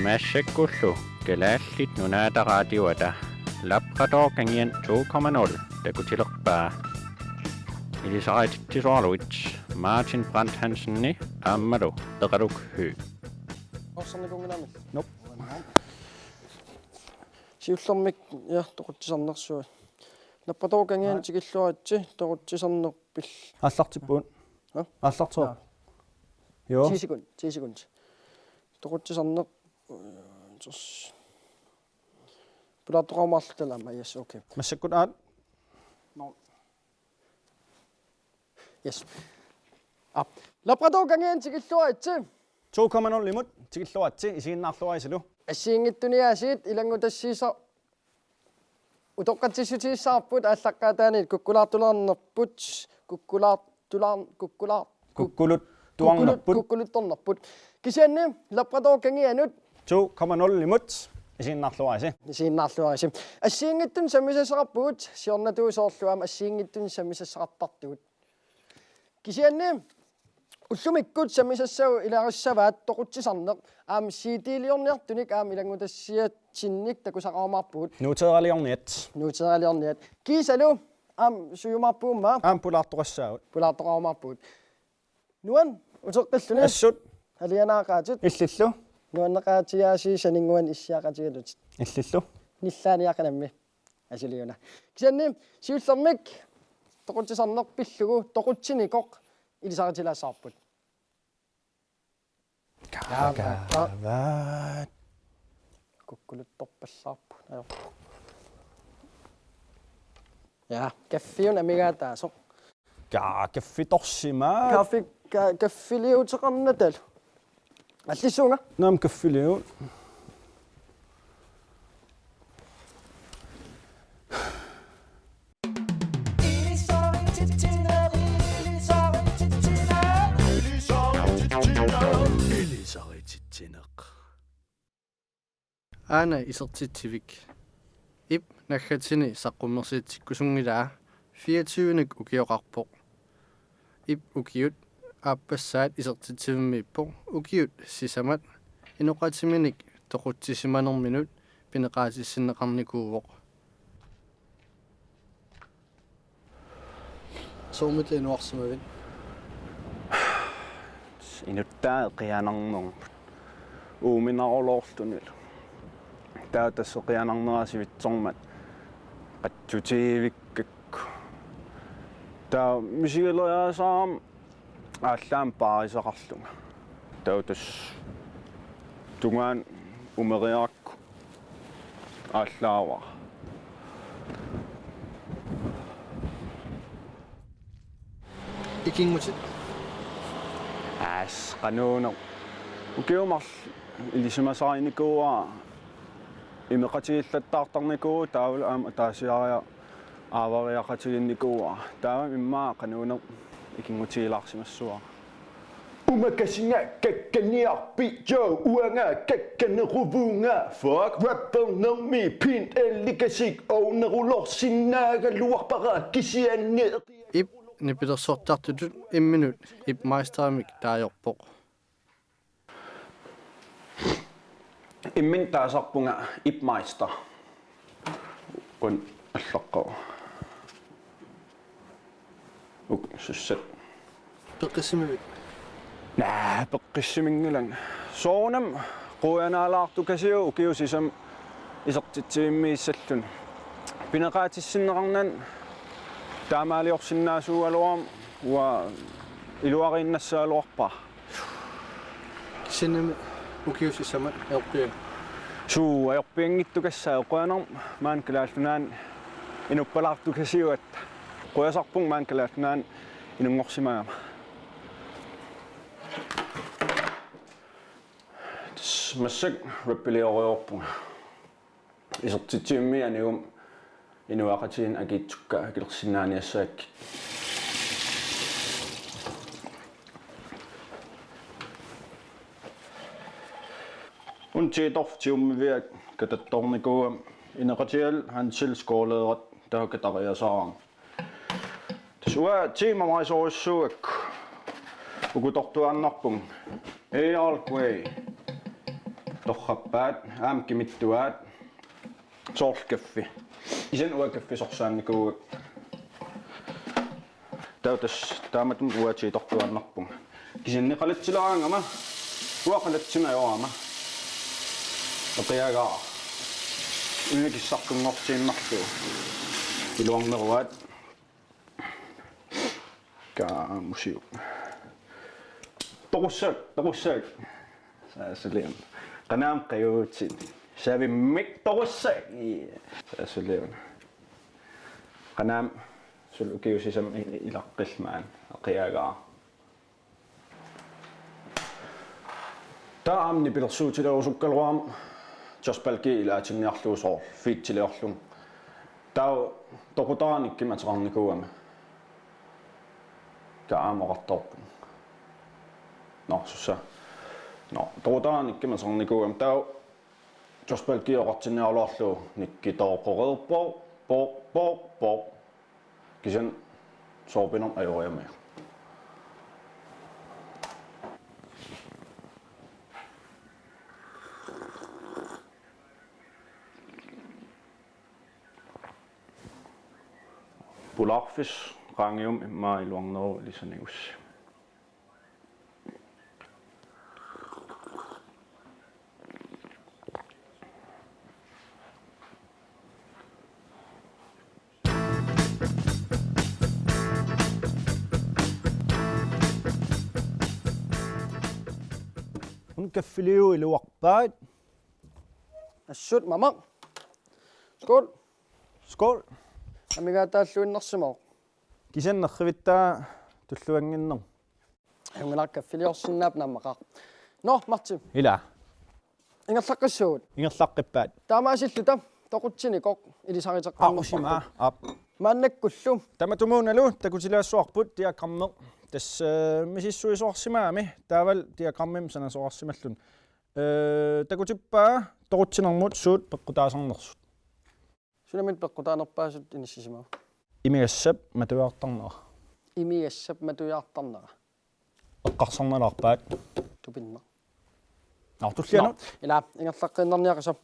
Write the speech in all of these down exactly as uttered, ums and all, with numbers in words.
Massakkullu Kalaallit Nunaata Raadioata Labrador Kangian to komma nul takutilerpaa. Ilisarititsisoraluit Martin Brandt Hansen aammalu Eqaluk Høegh. Orsarnikunnginnami. Nop. Siullermik, ja, toqutsisarnersuaq. Labrador Kangian tikilluaritsi, toqutsisarnerpil. Aallartippugut. Hæ? Aallartippugut. Joo. Ti sekund, ti sekund. Toqutsisarneq. Ters. Pulaartoqarumaarluta aamma, yes, okay. Massakkut aat. Nå. Yes. Ah. Labrador Kangian tikilluaritsi. To komma nul-imut tikilluaritsi, isiginnaarluarisilu. Assigiinngitsuni aasiit ilanngutassiisa- Utoqqatsissutigissavarput aallaqqaataaniit kukkulaartulernerput, kukkulaartular-, kukkulaar-, Kukkuluttuarnerput. Kukkulu-, kukkuluttuarnerput. Kisianni Labrador Kangianut. To komma nul-imut isiginnaarluarisi. Isiginnaarluarisi. Assigiinngitsunik sammisassaqarpugut, siornatigut soorlu aamma assigiinngitsunik sammisassaqartartugut. Kisianni ullumikkut sammisassagut ilaarissavaat toqutsisarneq aamma C D-liorniartunik aamma ilanngutassiatsinnik takusaqarumaarpugut. Nuuteeraliorniat. Nuuteeraliorniat. Kiisalu aamma sujumaarpugut aamma. Aamma pulaartoqassaagut. Pulaartoqarumaarpugut. Nuan, uteqqilluni. Assut. Alianaaqaatit. Illillu. Nuanneqaatigaasi saninnguanik issiaqatigalutit. Illillu. Nillaaniaqanammi. Asiliuna. Kisianni siullermik toqutsisarneq pillugu toqutsinikoq ilisaritilaassavarput. Kaavaat. Kukkuluttorpallaarput. Ajo. Ja, kaffiuna amigaataasoq. Ka-, kaffitorsimaat. Kaffi-, ka-, kaffiliuteqarnatalu. Allissuunga? Naamik, kaffiliut. Ilisarititsineq. Aana isertitsivik. Ip naggatini saqqummersitikkusunngilaa, fireogtyvenik ukioqarpoq. Ip ukiut aappassaat isertitsivimmiippoq, ukiut sisamat inoqatiminik toqutsisimanerminut pineqaatissinneqarnikuuvoq. Soormita inuarsimavit? Inuttaa eqianarnermut uuminaruloorlunilu. Taava tassa eqianarnera sivitsormat qatsutiivikkakku. Taava misigileriaasaarama aallaammi paarisaqarlunga. Taava tassa tungaanut umeriarakku aallaavara. Ikinngutit? Aas, qanuuneq. Ukiut marluk ilisimasarinikuuara, imeqatigiillattaartarnikuuara, taavalu aamma ataasiaria aavariaqatigiinnikuuara. Taava immaqa qanuuneq ikinngutigilaarsimassavara. Umakasinga kakkaniarpi, jo, uanga kakkaneruvunga, fuck rappernermi, pint allikasik, ownerulorsinnaagaluarpara kisianni. Ip nipilersortartutut imminut Ip Meisterimik taajorpoq. Imminut taasarpunga Ip Meister. Kun allaqqavoq. Uk, sussat. Peqqissimavit? Naa, peqqissiminngilanga. Soorunami quianaalaartukasiuk ukiut sisamat isertitsivimmiissalluni. Pineqaatissinneqarnani taamaaliorsinnaasuugaluarama uanga iluariinnassagaluarpara. Kisiannimi ukiut sisamat ajorpianngillat? Suu, ajorpianngittukassaaq, qujanartumik maani Kalaallit Nunaanni inuppalaartukasiugatta. Qujasarpunga maani Kalaallit Nunaanni inunngorsimagama. Tassa massakkut rappiliorujussuuarpunga. Isertitsivimmiit aniguma inuiaqatigiinni akiitsukka akilersinnaaniassagakkit. Una Tiitorf Tiummiviak katattoornikuugama ineqatigiillu Hansel skoleret taava katariasaarama. Tassa uanga tiimamarisorujussuugakku ukutortuaannarpunga. Earl Grey. Torrappaat, aamma kimittuaat, soorlu kaffi. Kisianni uanga kaffi sorsaannikuugakku. Taava tassa taamatut uanga tiitortuaannarpunga. Kisianni qalatsileraangama, uanga qalatsima ajorama. Eqiagaara. Una kissartunngortiinnarlugu. Iluarneruaat. Kaamusiu. Toqussavik, toqussavik. Saassuliuna. Qanoq aamma qajuutit. Savimmik toqussavik. Saassuliuna. Qanoq aamma suli ukiut sisamat i-, ilaqqillugu maani. Eqiagaara. Taava aamma nipilersuutilerusukkaluarama Josh Balke ilaatinniarlugu soorlu featiliorlugu. Taava toqutaranik kimateqarnikuugama. Taava aamma oqartoorpunga. Nå, sussa. Nå, toqutaranik kimateqarnikuugama. Taava Josh Balke oqartinniaraluarlugu nikkitooqoreerpoq, poq, poq, poq. Kisianni soorpinermik ajoriarami. Pulaarfissaq qaangiummik immaqa iluarneruvoq ilissi anigussi. Una kaffiliuvoq iluarpaat. Assut mamaq. Skål. Skål. Amigaataalluinnarsimavoq. Kisianni nerrivittaa tulluannginnermut. Ajunngilaq, kaffiliorsinnaapput naammaqaaq. Nå, Martin. Ila. Ingerlaqqissuugut. Ingerlaqqippaat. Taamaasilluta toqutsinikoq ilisariteqqammerparput. Aa, usimaa. Aap. Maannakkullu. Tamatumuunalu takutilaassuarput diagrammi. Tassa, eh, misissuisoqarsimagami taavalu diagrammimik sanasoqarsimalluni. Eh, takutippaa toqutsinermut suut peqqutaasarnersut. Sunamit peqqutaanerpaasut inissisimava? Imigassap matujaartarnera. Imigassap matujaartarnera. Eqqarsarnalaarpaat. Tupinnaq. Nå, tulliani. Nå, ila, ingerlaqqiinnarniaqisoq.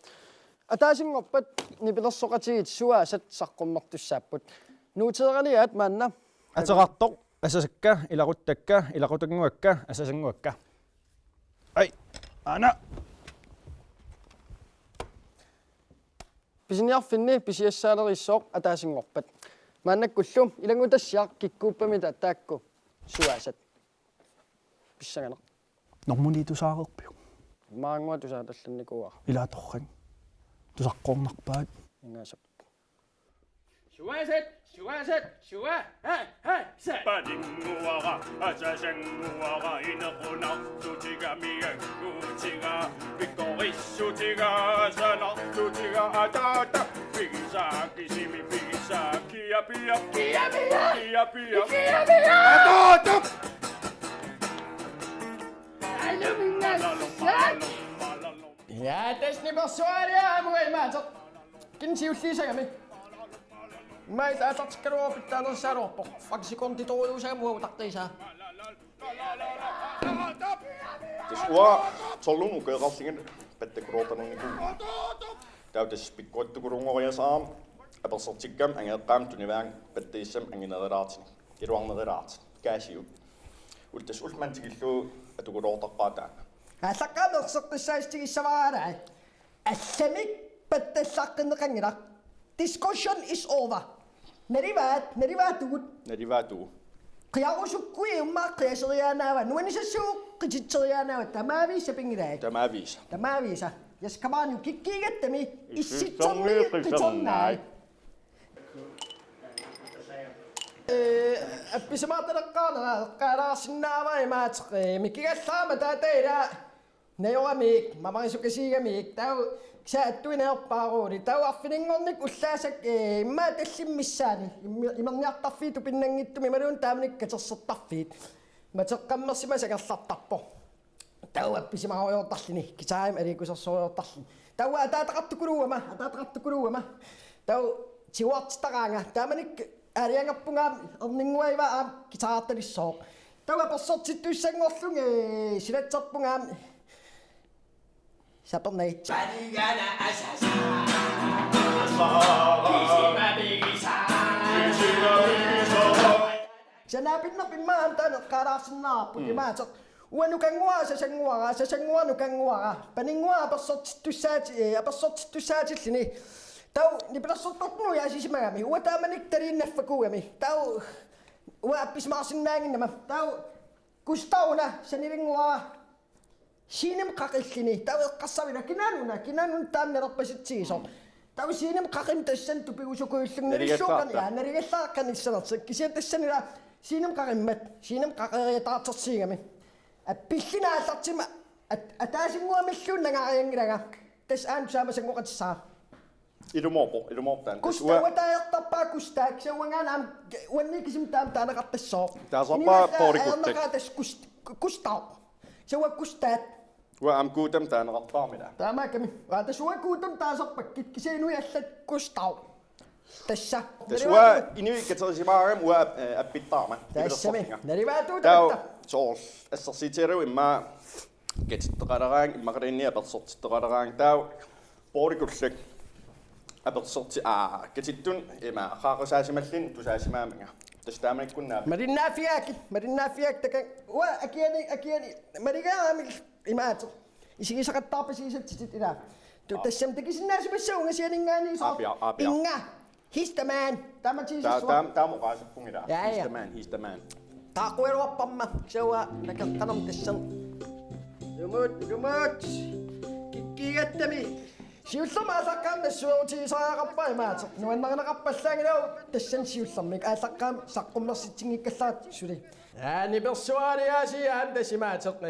Ataasinngorpat nipilersoqatigiit Suaasat saqqummertussaapput. Nuuteeraniaat maanna. Ateqartoq, asasakka, ilaquttakka, ilaqutannguakka, asasannguakka. Ai, aana. Pisiniarfinni pisiassaaleriissaaq ataasinngorpat. Maannakkullu ilanngutassiaq kikkuuppamita taakku Suaasat. Pissanganaq. Normuni tusaareerpiuk? Maannguaq tusaatallannikuuara. Ilaa torrak. Tusaqqoornarpaat. Ingaasap. Suaasat, Suaasat, Sua-, ha, ha, sa. Paninnguara, asasannguara, inequnartutiga, mianngutiga, pikkorissutiga, sanartutiga, ataata, pigisaa, kisimi, pigisaa, kiapia, kiapia, kiapia, kiapia, ataata. Alumingassat. Ja, tassa nipersualia aamma imaateq. Kisianni siulliissagami. Immaqa aatsartikkaluarpoq pitsaanersaaluarpoq. Fem sekundit torujuusagami uagut tartiisaa. Tassa uanga tolvunut ukioqarlunga pattakkuloortanernikuuvunga. Taava tassa pikkorittukuluunngoriasaarama apersortikkama angajoqqaama tunivaanga pattiissamik anginerulaartinik. Iluarnerulaartinik. Kaasiuk. Ullut tassa ulloq manna tikillugu atukuloortarpara taanna. Aallaqqaammut erseqqissaatigissavara. Allamik pattallaqqinneqanngilaq. Discussion is over. Nalivaat, nalivaatigut. Nalivaatigut. Qiarusukkuit immaqa qiaseriaannaava, nuannisassuugut qititseriaannaava, tamaavisa sapinngilaat. Tamaavisa. Tamaavisa. Jaskamaaniu kikkiigattami issitserniit qiternai. Ee, appisimaartaleqqaarnera eqqaalaarsinnaavara imaateq, ee, mikigallaarama taava ila Najoramik, mamarisukasiigamik, taava kisianni attuinerpaaruuli, taava arfininngornikkut ullaasakka, ee, immaqa tallimat missaanni, imi-, imerniartarfiit tupinnanngitsumik, imaluunniit taamanikkut katersortarfiit. Mateqqammersimasoq angerlartarpoq. Taava appisimaarujoortarluni, guitarimik aliikkusersorujoortarluni. Taava ataataqartukuluugama, ataataqartukuluugama. Taava tiguartitaraanga, taamanikkut aalajangerpunga aamma erninnguaavara aamma guitarertalissooq. Taava apersortittussanngorlunga, ee, silatserpunga aamma. Sapernait. Sanaapinnarpimmaam taanna eqqaalaarsinnaavarput imaattoq. Uanga nukannguara, sasannguara, sasannguara nukannguara. Paninnguara apersortittussaati-, eh, apersortittussaatilluni. Taava nipilersortartunut ujaasisimagami. Uanga taamanikkut taliinnaffakuugami. Taava uanga appisimaarsinnaannginnama. Taava Gustav una sanilinnguara. Scenemut qaqilluni. Taava eqqarsarpara kinaanuna, kinaanuna taama nalerpasitsigisoq. Taava scenemut qaqimmat tassani tupigusukujullunga. Naligallaarta. Nalissuuqqani, ja, naligallaarta qanillisanertik. Kisianni tassani ila scenemut qaqimmat. Scenemut qaqeriataartorsigigami. Appilluni aallartima at-, ataasinnguamilluunniit nangarianngilanga. Tassa aamma tusaamasanngoqatissara. Ilumoorpoq, ilumoorpoq taanna. Tassa Gustav uanga uataajortarpaa Gustav, kisianni uangaana aamma uannit kisimik taama taaneqartassooq. Taasarpaa Poorikuttak. Ajornaqaaq tassa Gust-, Gustav. Kisianni uanga Gustav. Uanga aamma Guutamik taaneqartarama ila. Taamaakkami. Uanga tassa uanga Guutamik taasarpakkit, kisianni inuit allat Gustav. Tassa. Tassa uanga inuit katerisimaarami uanga ap-, eh, appittaarama. Tassami. Nipilersortinga. Nalivaatut. Taava tamatta. Soorlu assersuutigalugu immaqa katittoqaleraangat, immaqaluunniit apersortittoqaleraangat. Taava Poorikullak apersorti-, aa, katittunik ima qaaqusaasimalluni tusaasimagama. Tassa taamanikkunnaaq. Malinnaaffigaakka, malinnaaffigaakka takanna. Uanga akiani, akiani, maligaamik imaattoq. Isigisaqattaarpasigisatsitit ila. Tu-, aap, tassami takusinnaasimassavat ungasianinngaanniit soorlu. Aap, ja, aap, ja. Inga. He's the man. Taama Ta-, tiisassua. Taama, taama oqaasippunga ila. Ja, ja. He's the man, he's the man. Taaqqugaluarparma, kisianni uanga nakeqqanerma tassani. Ilumut, ilumut. Kikkigattami. Siullermik aallaqqaammut nassuerutigisariaqarpara imaattoq. Nuannarineqarpallaanngilagut tassani siullermik. Aallaqqaammut saqqummersitsinngikkallarput suli. Ja, nipersuariaasiaat tassa imaattoq. Eh,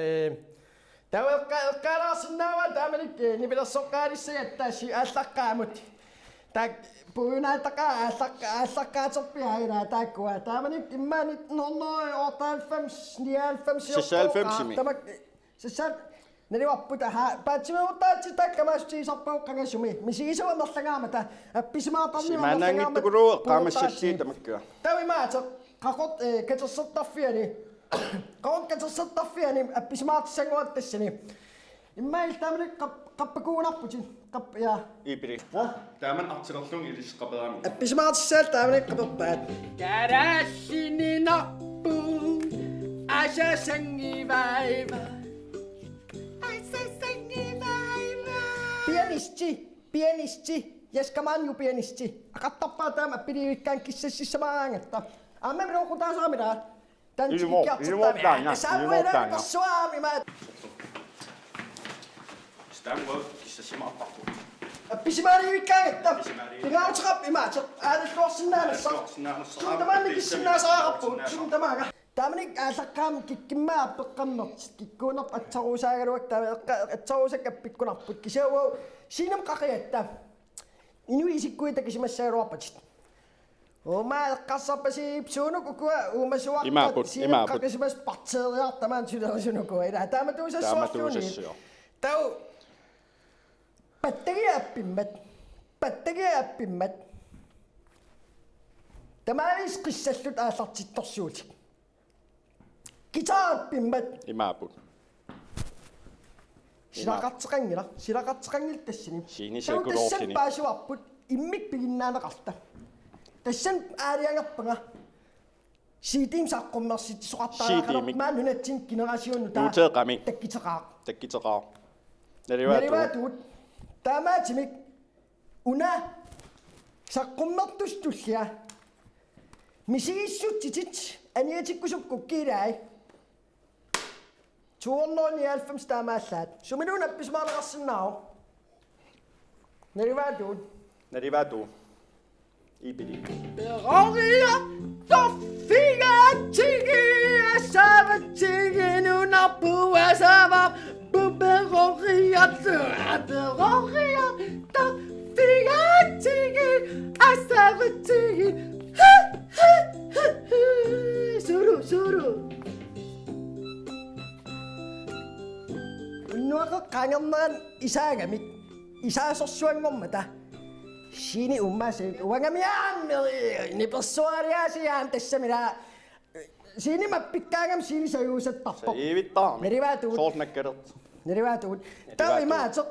Taava eqqa-, eqqaalaarsinnaavara taamanikkut, eh, nipilersoqqaalissagatta tassa aallaqqaammut. Taakku puiunaataqaat aallaq-, aallaqqaaterpiaat ila taakkua. Taamanikkut immaqa nitten hundrede og otteoghalvfems, nioghalvfems, seksoghalvfemsimi. Tamakku, eh, sassaat naluarput, aha, paatsiveerutaatsi taakku kamaassutisarpagut qangasumi. Misigisavut amerlangaarmata, appisimaartarneq amerlangaarmata. Simaannaanngittukuluuvoq eqqaamassallugu tamakkua. Taava imaattoq, Qaqortoq, eh, katersortarfiani. Qaqortoq katersortarfiani appisimaartissanngoratta tassani. Immaqa illit taamanikkut qap-, qappakuugunarputit. Qap-, ja. Iipili. Ha? Taamani artilerlugu ilissi qaperamik. Appisimaartissallu taamanikkut qaperpaat. Kalaallinik nappu. Asasangivaiva. Asasangivaiva. Pianisti, pianisti. Jeg skal man jo pianisti. Aqattaarpara taama appiliivikkaanni kissassissamaaraangatta. Aamma miloqutaasarami taa. Ilumut, ilumut taanna, ilumut taanna. Tassaamuina persuaami maat. Stamwell kissassimaartarpoq. Appisimaalivikkaangatta. Appisimaalivikkaangatta. Pingaaruteqarpoq imaattoq. Aalalluarsinnaanissaq. Aalalluarsinnaanissaq. Sumi tamaani kissinnaasariaqarpugut. Sumi tamaanga. Taamanikkut aallaqqaammut kikkut immaqa appeqqammertik. Kikkuunerput atsaruusaagaluakka taava eqqa-, atsaruusakka appikkunarput. Kisianni uagut scenemut qaqigatta. Inuit isikkuit takisimassagaluarpatit. Uuma eqqarsarpasippoq suunuku ukua uumasuartat. Imaapput, scenemut imaapput. Qaqisimasut bakteeriartut tamaani sulerisunukua. Ila taamatuusassuarluunniit. Taamatuusassuaq. Taava pattagiat appimmat. Pattagiat appimmat. Tamaavisa qissallutik aallartittorsuutik. Guitar appimmat. Imaapput. Silaqarteqanngilaq, silaqarteqanngilaq tassani. Sini. Taava tassani sekuluortini. Paasivarput immikkut piginnaaneqarta. Tassani aalajangerpunga. C D-mik saqqummersitsisoqartariaqarpoq. C D-mik. Maani nunatsinni generationit taava. Nuuteeqqami. Takkuteqaaq. Takkuteqaaq. Nalivaatut. Nalivaatut. Taamaattumik una saqqummertussaq tullia. Misigissutsitit aniatikkusukkukkit ilai. To hundrede og nioghalvfems taamaallaat. Sumiluunniit appisimaarneqarsinnaavoq. Nalivaatut. Nalivaatut. Iipili. Peroriartorfigaatsigit, assavatsigit nunarput asavap. Peroriartorfigaatsigit, peroriartorfigaatsigit, assavatsigit. Sulu, sulu. Unnuaqeqqap angernerani isaagamik. Isaasorsuanngormata. Sini ummaasi uangamiaammi nipersuariaasiaam tassami ila. Sini mappikkaangam sini sajuusattarpoq. Sajuuvittaarami. Nalivaatut. Soorlu nakkalertoq. Nalivaatut. Nalivaatut. Taava imaattoq.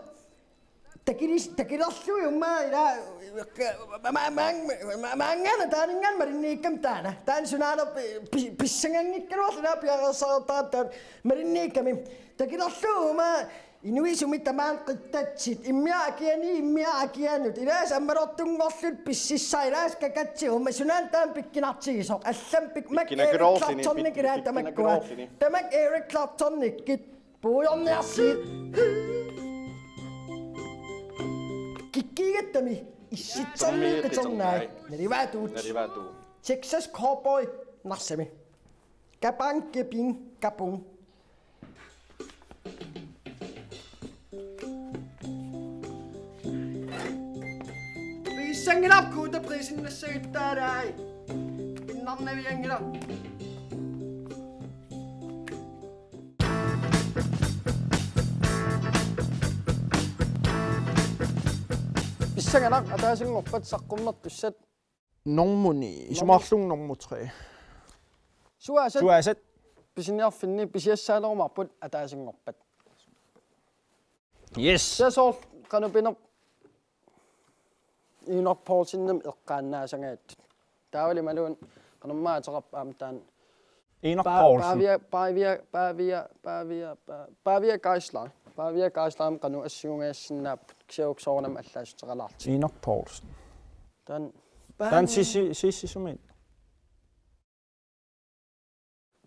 Takilis-, takilerlugu umma ila ma-, ma-, ma-, ma-, maangaana taaninngaanniit malinniikkami taanna. Taanna sunaana pi-, pi-, pissanganngikkaluarluni ila piareersartaata taanna malinniikkami. Takilerlugu umma inuit sumi tamaani qittatsit. Immiaq akiani, immiaq akianut. Ilaasa ammalortunngorlutik pississai, ilaasa kakatsi umma sunaana taanna pikkunartigisoq. Allamik pik-, mak Eric Pikkunakuloorluni, Claptonik pik-, ila tamakkua. Pikkunakuloorluni. Tamakku Eric Claptonikkut. Puujorniarsiit. Kikkiigattami. Issitsormiit qitornaat. Nalivaatut. Nalivaatut. Texas Cowboy Narsami. Kapang keping kapung. Priissanngilaq, Guuta priisinnassagutta alai. Innarnavianngilaq. Pissanganaq, ataasinngorpat saqqummertussat. Normu ni, isumaqarlunga normu tre. Suaasat. Suaasat. Pisiniarfinni pisiassaalerumaarput ataasinngorpat. Yes. Tassa soorlu qanoq pineq Inok Poulsenimik eqqaannaasangaattut. Taavalu imaluunniit qanormaa ateqarpa aamma taanna. Inok Pa-, Poulsen. Pavia, Pavia, Pavia, Pavia, Pa-, Pavia Geisler. Pavia Geisler aamma qanoq assingugaassinnaappat kisianni soorunami allaassuteqalaartoq. Inok Poulsen. Taanna. Taanna Sissi, Sissi sumi.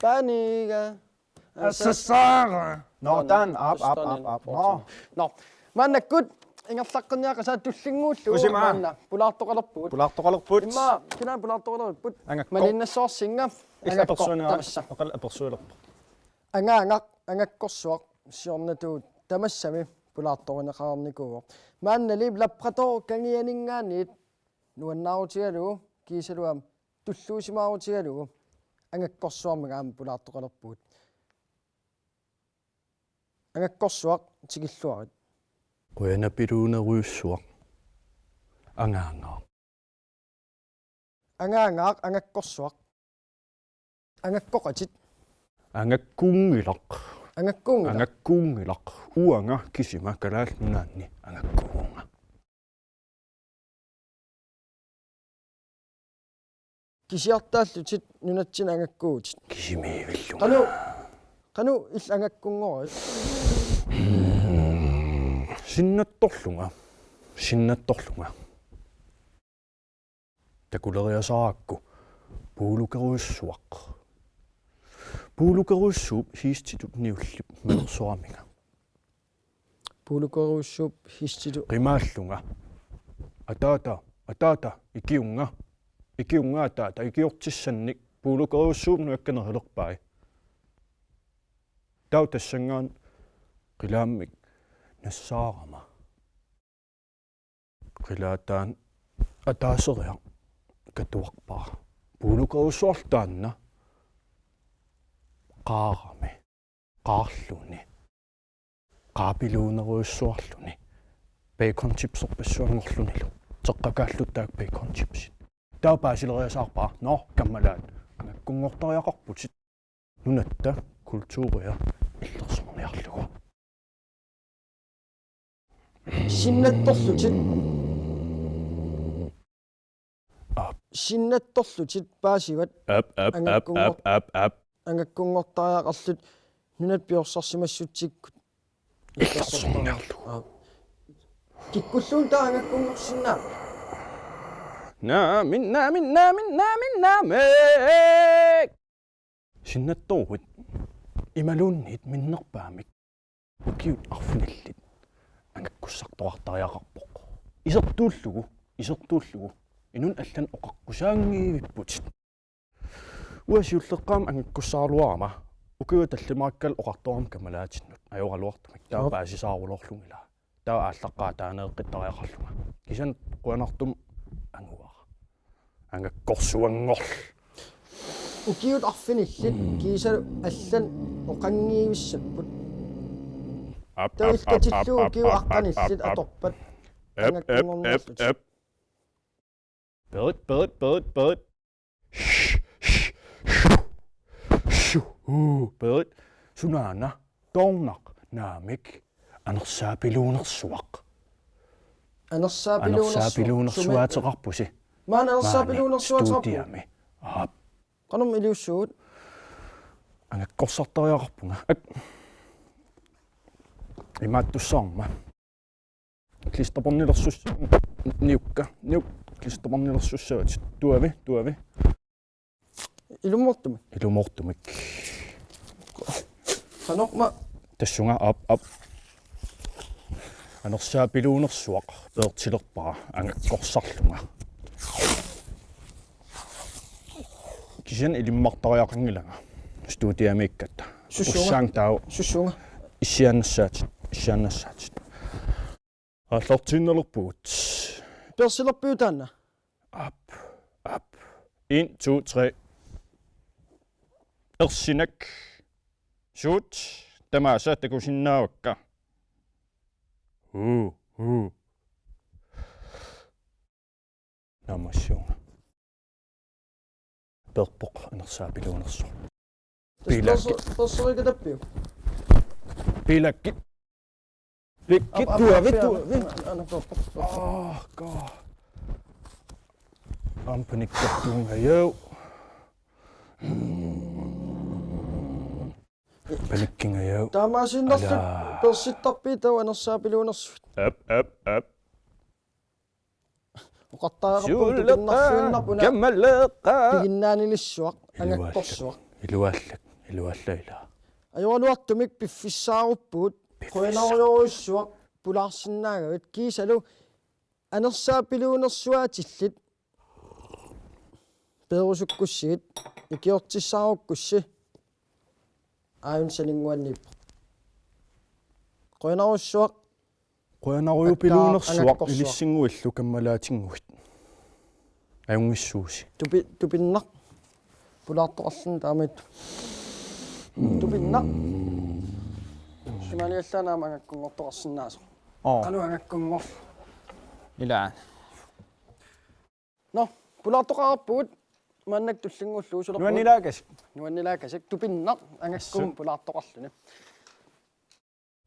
Paniga. Assassara. Nå, taanna, aap, aap, aap, aap. Nå. Nå. Maannakkut ingerlaqqinniaqqasaat tullinnguullugu. Kusima. Maanna pulaartoqalerpugut. Pulaartoqalerput. Immaqa kinaana pulaartoqalerpugut. Angakkoq. Malinnassavarsinga. Illit apersuinerit. Angakkoq tamassa. Oqarli apersuilerpoq. Angaangaq, angakkorsuaq, siornatigut tamassami pulaartorineqarnikuuvoq. Maannali Labrador kangianinngaanniit nuannaarutigalugu kiisalu aamma tulluusimaarutigalugu angakkorsuarmik aamma pulaartoqalerpugut. Angakkorsuaq, tikilluarit. Qujanapiluunerujussuaq. Angaangaaq. Angaangaaq, angakkorsuaq. Angakkoqatit. Angakkuunngilaq. Angakkuunngilaq. Angakkuunngilaq. Uanga kisima Kalaallit Nunaanni angakkuuvunga. Kisiartaallutit nunatsinni angakkuuvutit. Kisimiivillunga. Qanoq, qanoq illit angakkunngorit? Sinnattorlunga. Sinnattorlunga. Takuleriasaarakku. Puulukerujussuaq. Puulukerujussuup hiistitup niullip manersoraminga. Puulukerujussuup hiistitup. Qimaallunga. Ataata, ataata, ikiunnga. Ikiunnga ataata, ikiortissannik puulukerujussuup nuakkanerulerpai. Taava tassanngaannaq qilaammik nassaarama. Qilaataani ataaseriaq katuarpara. Puulukerujussuarlu taanna qaarami. Qaarluni. Qaapiluunerujussuarluni. Bacon chipserpassuanngorlunilu. Teqqakaalluttaaq bacon chipsit. Taava paasileriasaarpara. Nå, kammalaat. Angakkunngortariaqarputit. Nunatta kulturia illersorniarlugu. Sinnattorlutit. Aap. Sinnattorlutit paasivat. Aap, aap, aap, angakkunngor-, aap, aap, aap. Angakkunngortariaqarlutit nunat piorsarsimassutsikkut. Illersorniarlugu. Aap. Kikkulluunniit taava angakkunngorsinnaavat? Naamin, naamin, naamin, naamin, naamik. Sinnattoruit imaluunniit minnerpaamik ukiut arfinillit angakkussartoqartariaqarpoq. Isertuullugu, isertuullugu. Inunnut allanut oqaqqusaanngivipputit. Uanga siulleqqaama angakkussaraluarama ukiut tallimaakkalu oqartorama kammalaatinnut ajoraluartumik. Taava. Sop. Paasisaaruloorlunga ilaa. Taava aallaqqaataanera eqqittariaqarlunga. Kisianni qujanartumik anguara. Angakkorsuanngorl. Ukiut arfinillit kiisalu allanut oqanngivissapput. Ap, ap, ap, ap, ap, ap, ap, ap. Taava ilkatillugu ukiut aqqanillit atorpat. Ap, ap, ap, angakkunngorniarlutit. Ap. Berit, Berit, Berit, Berit. Shh, shh, shh, shh. Uu, Berit. Sunaana? Toornaq, naamik. Anersaapiluunersuaq. Anersaappiluunersu-, anersaappiluunersuaateqarpusi. Maani anersaappiluunersuaateqarpugut. Maani studiami. Aap. Qanormi iliussuugut? Angakkorsartariaqarpunga. Ak. Imaattussaarma. Klisterbåndilersus-, niukka, niuk, klisterbåndilersussavatit. Tuavi, tuavi. Ilumoortumik. Ilumoortumik. Qanorma. Tassunga, aap, aap. Anersaappiluunersuaq peertilerpara angakkorsarlunga. Kisianni ilimmartariaqanngilanga. Studiamiikkatta. Sussunga. Ussaang taava. Sussunga. Issiaannassaatit, issiaannassaatit. Aallartiinnalerpugut. Peersilerpiuk taanna? Aap, aap. En, to, tre. Ersinak. Suut. Tamaasa takusinnaavakka. Huu, huu. Naammassiunga. Peerpoq anersaappiluunersoq. Piilaakki. Tassa perso-, persorikatappiuk? Piilaakki. Likkit. Aap, aap, tuavi, aap, tuavi. Aap, aap, aap, aap. Aah, kaa. Aamma panikkattuungajavit. Panikkingajavit. Taamaasiinnarlutit. Alaa. Peersittarpit taava anersaappiluunersuit? Aap, aap, aap. Oqartariaqarpugut tupinnarsuinnarput una. Kamaleqa. Piginnaanilissuaq, iluaallak, angakkorsuaq. Iluaallak, iluaallak ilaa. Ajoraluartumik piffissaaruppugut. Piffissaq. Qujanarujorujussuaq pulaarsinnaagavit kiisalu anersaappiluunersuaatillit peerusukkussigit ikiortissaarukkussi. Aajuna saninnguanniippoq. Qujanarujussuaq. Qujanarujuppiluunersuaq. Akkaa, angakkorsuaq. Ilissinnguillu kammalaatinngui. Ajunngissuusi. Tupi-, tupinnaq. Pulaartoqarluni taamaattut. Tupinnaq. Imaaliallaannaq aamma angakkunngortoqarsinnaasoq. Oo. Qanoq angakkunngor-. Ilaa. Nå, pulaartoqarpugut maannakkut tullinnguullugu sulerpugut. Nuannilaakasik. Nuannilaakasik. Tupinnaq angakkuumik pulaartoqarluni.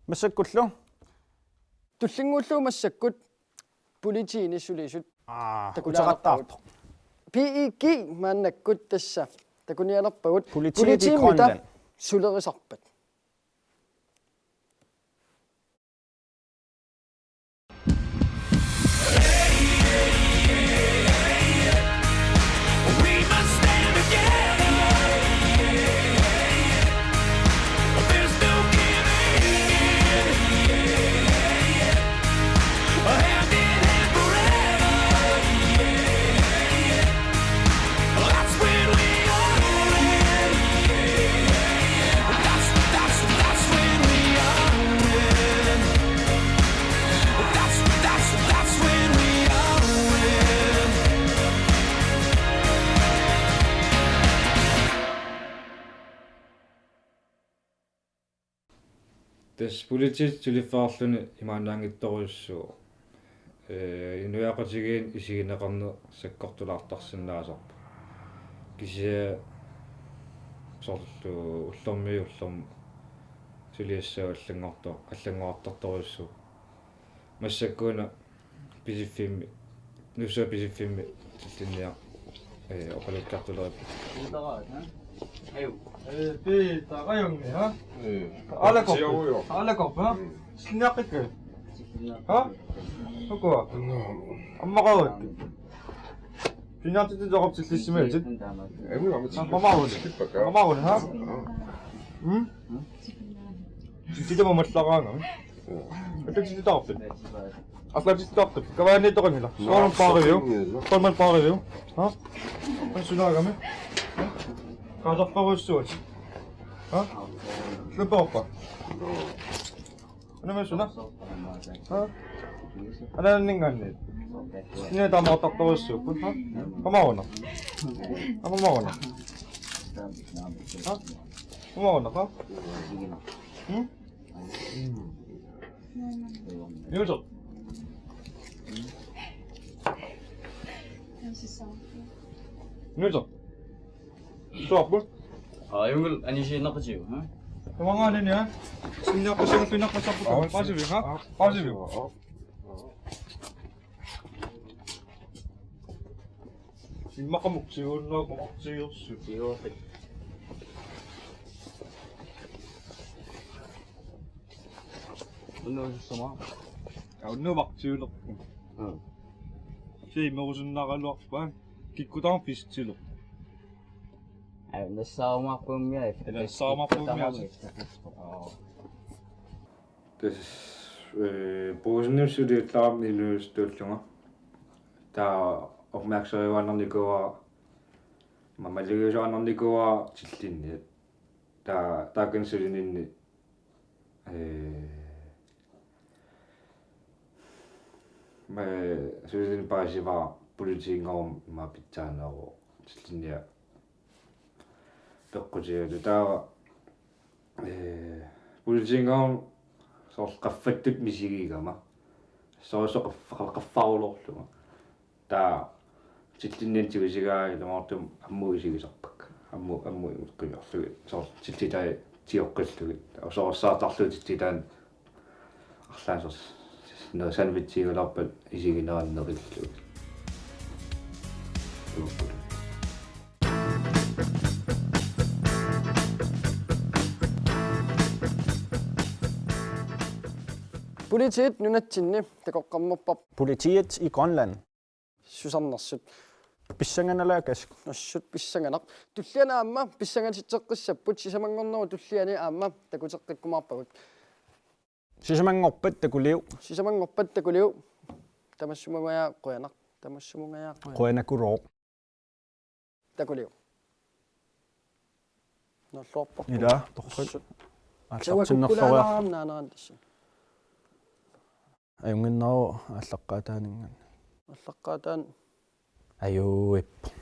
Massakkullu? Tullinnguullugu massakkut politiini sulisut. Aa, takulaalerpagut. Uteqattaartoq. P E G maannakkut tassa takunialerpagut. Politiet i Grønland. Politiimita sulerisarpat. Tassa politiit suliffeqarluni imaannaanngitsorujussuuvoq. Ee, inuiaqatigiinni isigineqarneq sakkortulaartarsinnaasarpoq. Kisianni soorlu ullormiit ullormut suliassagut allanngorto-, allanngorartortorujussuupput. Massakkuuna Pisiffimmi, Nuussuaq Pisiffimmi tillinniaq, ee, oqaluttartulerippoq. Ee, Piitaq, ajunngilaq, ha? Ee. Alakorpi? Alakorpi, ha? Mm. Tillinniaqqikkit? Ha? Ukua? Ammaqaruit. Pingaartitut oqartillissimigatit. Ee, aamma. Ammaqaruit. Ammaqaruit, ha? Mm? Titama mallaraangami. Ataqqitsitsitarpit. Ataqqitsitsitarpit. Kavaaniittoqanngilaq. Soorunami paariviuk. Soorunami paariviuk. Ha? Ansunaagami. Kaasarparujussuit. Ha? Luperpa. Anamma suna. Ha? Ananningaanni. Nia tamartartorujussuupput. Ha? Qamaruna. Qamaruna. Ha? Qamaruna, ha? Hmm? Nuusoq. Nuusoq. Suarput? Aa, ajunngilaq anisiinnaqatigu, ha? Tamangaanini, ha? Sinniaqqassaanga pinnaqqassarput. Paasiviuk, ha? Paasiviuk. Immaqa maqtigiunnaarput, maqtigiussut. Maqtigiussut. Unnuusussama. Aa, unnuup maqtigiulerput. Mm. Simerusunnaagaluarpaa. Kikkut taama festilu. Aa, nassaarumaarpummi. Nassaarumaarpummi. Aa. Tassa, eh, Brugsenip suliallaarami inuusuttullugu. Taava opmærksomheduaannarnikuuara, mamaligiusuaannarnikuuara tillinniat. Taava taakani sulininni, eh, ma sulininni paasivara politiinngormat pitsaaneruvoq tillinniat peqqutigalugu. Taava, eh, politiinngormat soorlu qaffattut misigigama. Soorlu qaffa-, qaffaruloorlunga. Taava tillinnianni tigusigaangakkit ilumoortumik ammut isigisarpakka. Ammut, ammut imuqqiviarlugit. Soorlu tillitai tioqqillugit. Usoorsaartarlugit tillitaanni arlaanni soorlu no sandwichiugaluarpat isiginerannik neqillugit. Tuukkulu. Politiit nunatsinni takoqqammerpar. Politiet i Grønland. Susarnersut. Pissanganaq, assut pissanganaq. Tulliani aamma pissangatitseqqissapput, sisamanngornerup tulliani aamma takuteqqikkumaarpagut. Sisamanngorpat takuliuk. Sisamanngorpat takuliuk. Tamassumungajaaq qujanaq. Tamassumungajaaq qujanaq. Qujanakulooq. Takuliuk. Nalluarpoq. Ila, torrak. Assut. Aallartinnerloriarlugu. Takukkulaanaam naanaan tassa. Ajunnginneruvoq aallaqqaataaninngaanniit. Aallaqqaataan. Ajuippoq.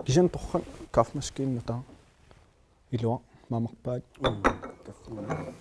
Kisianni torrak kaffemaskiinata. Ilua, mamarpaat. Mm, kaffemaskiina.